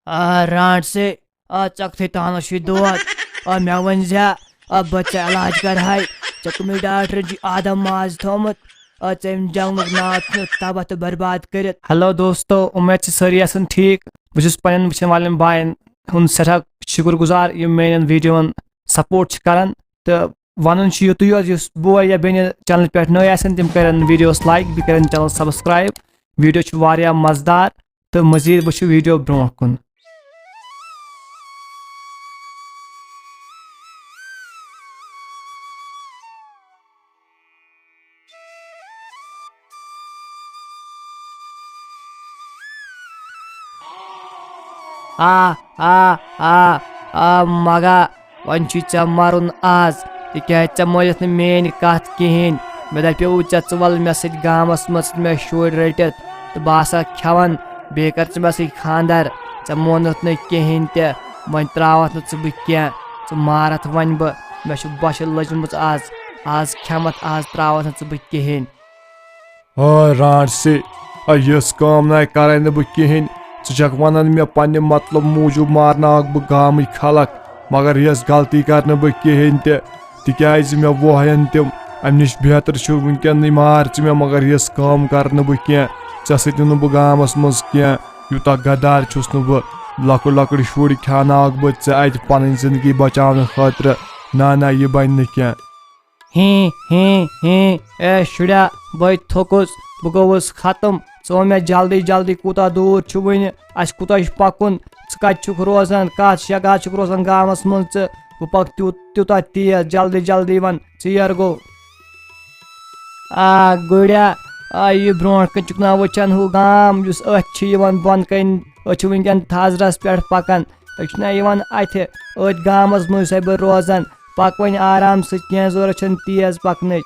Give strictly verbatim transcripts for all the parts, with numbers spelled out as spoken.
آ، رانٹ سے، آ، ژکتھٕے تانس چھُے دود۔ آ، مےٚ ؤنۍ زِ، آ، بہٕ ژےٚ علاج کرہاے۔ ژےٚ کٕمٕے ڈاکٹرن چھُے آدم ماز تھوٚومُت؟ آ، ژےٚ أمۍ جنگلُک ناو ژھٕنُتھ تباہ تہٕ برباد کٔرِتھ۔ ہیلو دوستو، اُمید چھِ سٲری آسن ٹھیٖک۔ بہٕ چھُس پننٮ۪ن وٕچھن والٮ۪ن باین ہُنٛد سٮ۪ٹھاہ شُکر گُزار، یِم میانٮ۪ن ویڈیوون سپورٹ چھِ کران۔ تہٕ ونُن چھُ یُتُے یوت، یُس بوے یا بیٚنہِ چینلہِ پٮ۪ٹھ نٔے آسن، تِم کرن ویڈیوس لایک، بیٚیہِ کرن چینل سبسکرایب۔ ویڈیو چھُ واریاہ مزٕدار تہٕ مزید وٕچھِو ویڈیو برونٛہہ کُن۔ آ، آ، آ، آ، مگا، وۄنۍ چھُے ژےٚ مرُن آز، تِکیازِ ژےٚ مٲنِتھ نہٕ میٲنۍ کتھ کِہینۍ۔ مےٚ دپیووُے ژےٚ، ژٕ ول مےٚ سۭتۍ گامس منٛز، ژٕ مےٚ شُرۍ رٔٹِتھ تہٕ بہٕ آسہٕ ہا کھٮ۪وان، بیٚیہِ کر ژٕ مےٚ سۭتۍ خانٛدر۔ ژےٚ مونُتھ نہٕ کِہینۍ تہِ، وۄنۍ تراوتھ نہٕ ژٕ بہٕ کینٛہہ، ژٕ مارتھ وۄنۍ بہٕ۔ مےٚ چھُ بۄچھِ لٔجمٕژ آز، آز کھٮ۪متھ، آز تراوتھ نہٕ ژٕ بہٕ کِہینۍ۔ آ، رانٹ سے، آ، یِژھ کٲم نَے کَرَے نہٕ بہٕ کِہیٖنۍ۔ ژٕ چھَکھ وَنان مےٚ پنٛنہِ مطلب موٗجوٗب مارناوَکھ بہٕ گامٕکۍ خلق، مگر یِژھ غلطی کَرٕ نہٕ بہٕ کِہیٖنۍ تہِ، تِکیٛازِ مےٚ ووہَن تِم۔ اَمہِ نِش بہتر چھُ وٕنکٮ۪نٕے مار ژٕ مےٚ، مگر یِژھ کٲم کَرٕ نہٕ بہٕ کینٛہہ۔ ژےٚ سۭتۍ نِنہٕ بہٕ گامَس منٛز کینٛہہ، یوٗتاہ غدار چھُس نہٕ بہٕ۔ لۄکٕٹۍ لۄکٕٹۍ شُرۍ کھیٛاناوَکھ بہٕ ژےٚ اَتہِ پنٕنۍ زندگی بچاونہٕ خٲطرٕ۔ نہ، نہ، یہِ بنہِ نہٕ کینٛہہ۔ ہی، ہی، ہی، اے شُریا، بے تھوٚکُس، بہٕ گوٚوُس ختم۔ ژٕ وَن مےٚ جلدی جلدی کوٗتاہ دوٗر چھُ وٕنہِ، اَسہِ کوٗتاہ چھُ پَکُن، ژٕ کَتہِ چھُکھ روزان، کَتھ جگہ چھُکھ روزان گامَس منٛز ژٕ؟ بہٕ پَکہٕ تیوٗت، تیوٗتاہ تیز، جلدی جلدی وَن، ژیر گوٚو۔ آ گُریا، آ یہِ برونٛٹھ کَنہِ چھُکھ نا وٕچھان ہُہ گام یُس أتھۍ چھُ یِوان بۄن کَنہِ؟ أسۍ چھِ وٕنکٮ۪ن تھزرَس پٮ۪ٹھ پَکان، أسۍ چھِنہ یِوان اَتھِ، أتھۍ گامَس منٛز چھُسَے بہٕ روزان۔ پَک وۄنۍ آرام سۭتۍ، کینٛہہ ضوٚرَتھ چھَنہٕ تیز پَکنٕچ۔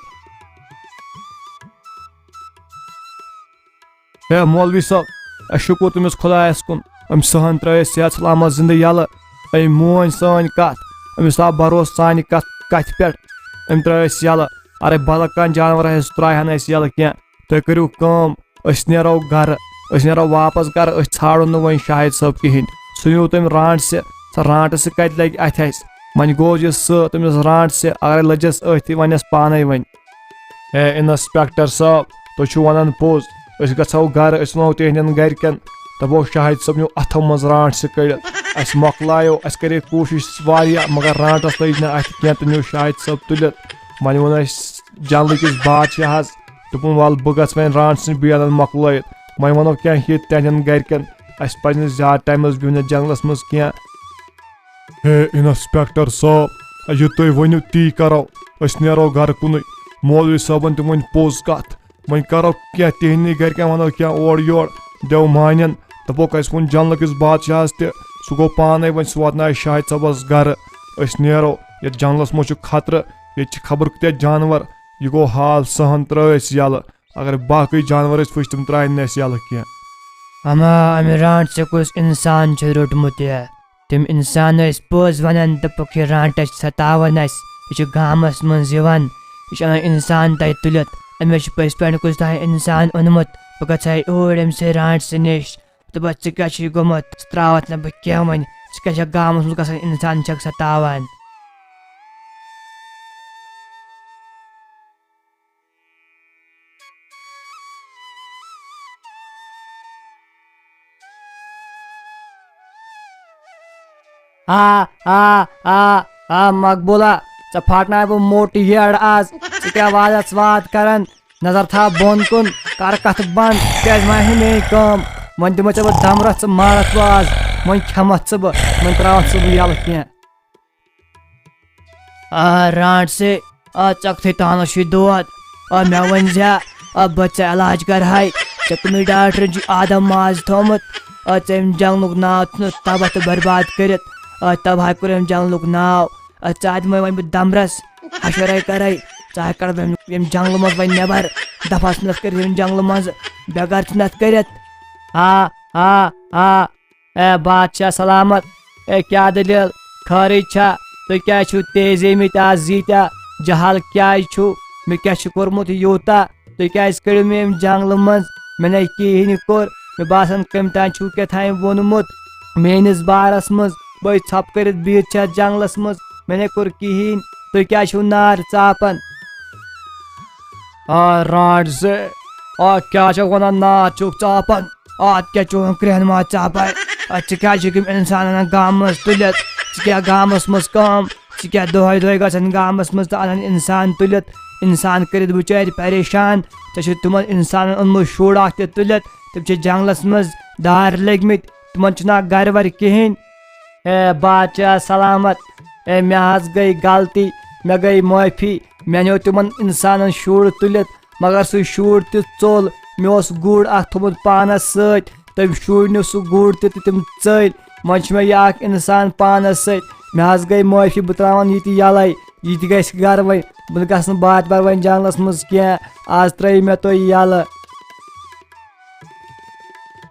ہے مولوی صٲب، اَسہِ شُکُر تٔمِس خۄدایَس کُن، أمۍ سٕہَن ترٛٲے اَسہِ صحت سلامت زِندٕ یَلہٕ۔ أمۍ مون سٲنۍ کَتھ، أمِس آو بروسہٕ سانہِ کَتھ، کَتھِ پٮ۪ٹھ۔ أمۍ ترٛٲے اَسہِ یَلہٕ۔ اَرے بدل کانٛہہ جانوَر آسہِ، سُہ ترٛایہِ ہا نہٕ اَسہِ یَلہٕ کینٛہہ۔ تُہۍ کٔرِو کٲم، أسۍ نیرو گرٕ، أسۍ نیرو واپس گرٕ، أسۍ ژھانڈو نہٕ وۄنۍ شاہد صٲب کِہینۍ۔ سُہ نیوٗ تٔمۍ رانٹ سہِ، سۄ رانٹ سہِ کتہِ لگہِ اتھِ اسہِ؟ وۄنۍ گوٚو یہِ سُہ تٔمِس رانٹ سہِ، اگرے لٔجس أتھۍ، وۄنۍ ٲس پانے وۄنۍ۔ ہے انسپیکٹر صٲب، تُہۍ چھِو ونان پوٚز، أسۍ گژھو گرٕ، أسۍ ونو تِہنٛدٮ۪ن گرِکٮ۪ن، دپو شاہد صٲب نیوٗ اتھو منٛز رانٹ سہِ کٔڑِتھ۔ اسہِ مۄکلایو، اسہِ کرے کوٗشش واریاہ، مگر رانٹس لٔج نہٕ اتھِ کینٛہہ، تہٕ نیوٗ شاہد صٲب تُلِتھ۔ وۄنۍ ووٚن اسہِ جنگلہٕ کِس بادشاہس، دوٚپُن، "وَلہٕ بہٕ گژھٕ وۄنۍ رانٛٹہٕ سٕنٛدۍ بیلَن مۄکلٲیِتھ۔" وۄنۍ وَنو کینٛہہ یِتھ تِہنٛدٮ۪ن گرِکٮ۪ن، اَسہِ پَزِ نہٕ زیادٕ ٹایمَس بِہُن یَتھ جنٛگلَس منٛز کینٛہہ۔ ہے انسپیکٹر صٲب، یہِ تُہۍ ؤنِو تی کَرو، أسۍ نیرو گرٕ کُنُے۔ مولوی صٲبَن تہِ ؤنۍ پوٚز کَتھ، وۄنۍ کَرو کینٛہہ تِہنٛدنٕے گرِکٮ۪ن، وَنو کینٛہہ اورٕ یورٕ، دٮ۪و مانن، دَپوکھ اَسہِ ووٚن جنٛگلہٕ کِس بادشاہَس تہِ، سُہ گوٚو پانَے، وۄنۍ سُہ واتنایہِ شاہد صٲبَس گرٕ۔ أسۍ نیرو، یَتھ جنٛگلَس منٛز چھُ خطرٕ، ییٚتہِ چھِ خبر کۭتیٛاہ جانوَر، یہِ گوٚو حال سہن ترٛٲو اَسہِ یَلہٕ۔ اگر باقٕے جانوَر ٲسۍ وٕچھ، تِم ترٛایہِ نہٕ اَسہِ یَلہٕ کینٛہہ۔ اما امہِ رانٛٹہٕ سٕے کُس اِنسان چھُ روٚٹمُت یہِ؟ تِم اِنسان ٲسۍ پوٚز وَنان، دوٚپُکھ، "یہِ رانٛٹہٕ چھِ ستاوان اَسہِ، یہِ چھُ گامَس منٛز یِوان، یہِ چھُ اَنان اِنسان تَتہِ تُلِتھ، أمِس چھُ پٔزۍ پٲٹھۍ کُس تام اِنسان اوٚنمُت، بہٕ گژھٕ ہا اوٗرۍ أمۍ سٕے رانٛٹہٕ سٕے نِش، دوٚپُس، ژٕ کیٛاہ چھُے گوٚمُت؟ ژٕ ترٛاوَتھ نہٕ بہٕ کینٛہہ وۄنۍ، ژٕ کیٛاہ چھَکھ گامَس منٛز گژھان، اِنسان چھَکھ ستاوان؟" آ، آ، آ، آ، مقبولا، ژےٚ پھاٹناوٕ بہٕ موٹ یٔڑ آز۔ ژٕ کیٛاہ وادس واد کران؟ نظر تھاو بۄن کُن، کر کتھ بند، کیٛازِ وۄنۍ آسہِ نہٕ میٲنۍ کٲم۔ وۄنۍ دِمے ژےٚ بہٕ دمرس، ژٕ مارکھ بہٕ آز، وۄنۍ کھٮ۪متھ ژٕ بہٕ، وۄنۍ تراوتھ ژٕ بہٕ یلہٕ کینٛہہ۔ آ، رانٛٹہٕ سے، آ، ژکتھٕے تانس چھُے دود۔ آ، مےٚ ؤنۍ زِ، آ، بہٕ ژےٚ علاج کرہاے۔ ژےٚ کٕمٕے ڈاکٹرن چھُے آدم ماز تھوٚومُت؟ آ، ژےٚ أمۍ جنٛگلُک ناو ژھُنُتھ تباہ تہٕ برباد کٔرِتھ۔ آ، تباہ کوٚر أمۍ جنٛگلُک ناو۔ آ، ژٕ آدمے وۄنۍ بہٕ دمرس، حشرے کرے۔ ژٕ ہا کڑ وۄنۍ ییٚمہِ جنٛگلہٕ منٛز وۄنۍ نٮ۪بر۔ دفع ژھٕنتھ کٔرِتھ ییٚمہِ جنٛگلہٕ منٛز۔ بے گھر ژھٕنتھ کٔرِتھ۔ آ، آ، آ۔ اے بادشاہ سلامت، اے کیٛاہ دٔلیٖل؟ خٲرٕے چھا؟ تُہۍ کیٛازِ چھِو تیزیمٕتۍ آز ییٖتیٛاہ؟ جہل کیٛازِ چھِو؟ مےٚ کیٛاہ چھُ کوٚرمُت یوٗتاہ؟ تُہۍ کیٛازِ کٔڑِو مےٚ ییٚمہِ جنٛگلہٕ منٛز؟ مےٚ نَے کِہیٖنۍ کوٚر۔ مےٚ باسان، کٔمۍ تام چھُو کیٛاہ تام ووٚنمُت۔ میٲنِس بارس منٛز، بہٕ ژھۄپہٕ کٔرِتھ بِہِتھ چھَس جنگلس منٛز، مےٚ نے کوٚر کِہیٖنۍ، تُہۍ کیٛازِ چھِو نار ژاپان؟ آ، رانٛٹ زٕ، آ، کیٛاہ چھَکھ وَنان، نار چھُکھ ژاپان؟ آ، کیٛاہ چون کرٛٮ۪ہن ما ژاپے؟ آ، ژٕ کیٛازِ چھُکھ یِم اِنسان اَنان گامہٕ منٛز تُلِتھ؟ ژٕ کیٛاہ گامَس منٛز کٲم؟ ژٕ کیٛاہ دۄہَے دۄہَے گژھان گامَس منٛز تہٕ اَنان اِنسان تُلِتھ، اِنسان کٔرِتھ بِچٲرۍ پریشان؟ ژےٚ چھُ تِمَن اِنسانَن اوٚنمُت شُر اَکھ تہِ تُلِتھ، تِم چھِ جنٛگلَس منٛز دارِ لٔگۍ مٕتۍ، تِمَن چھُنہٕ اَکھ گَرٕ وَرٕ کِہیٖنۍ۔ اے بادشاہ سلامت، اے مےٚ حظ گٔے غلطی، مےٚ گٔے معٲفی، مےٚ نیوٗ تِمَن اِنسانَن شُر تُلِتھ، مگر سُہ شُر تہِ ژوٚل۔ مےٚ اوس گُر اکھ تھوٚمُت پانس سۭتۍ، تٔمۍ شُرۍ نیوٗ سُہ گُر تہِ تہٕ تِم ژٔلۍ۔ وۄنۍ چھُ مےٚ یہِ اکھ اِنسان پانس سۭتۍ۔ مےٚ حظ گٔے معٲفی، بہٕ تراوان یہِ تہِ یَلَے۔ یہِ تہِ گژھِ گرٕ وۄنۍ۔ بہٕ گژھٕ نہٕ بار بار وۄنۍ جنگلس منٛز کینٛہہ۔ آز ترٲیِو مےٚ تُہۍ یَلہٕ۔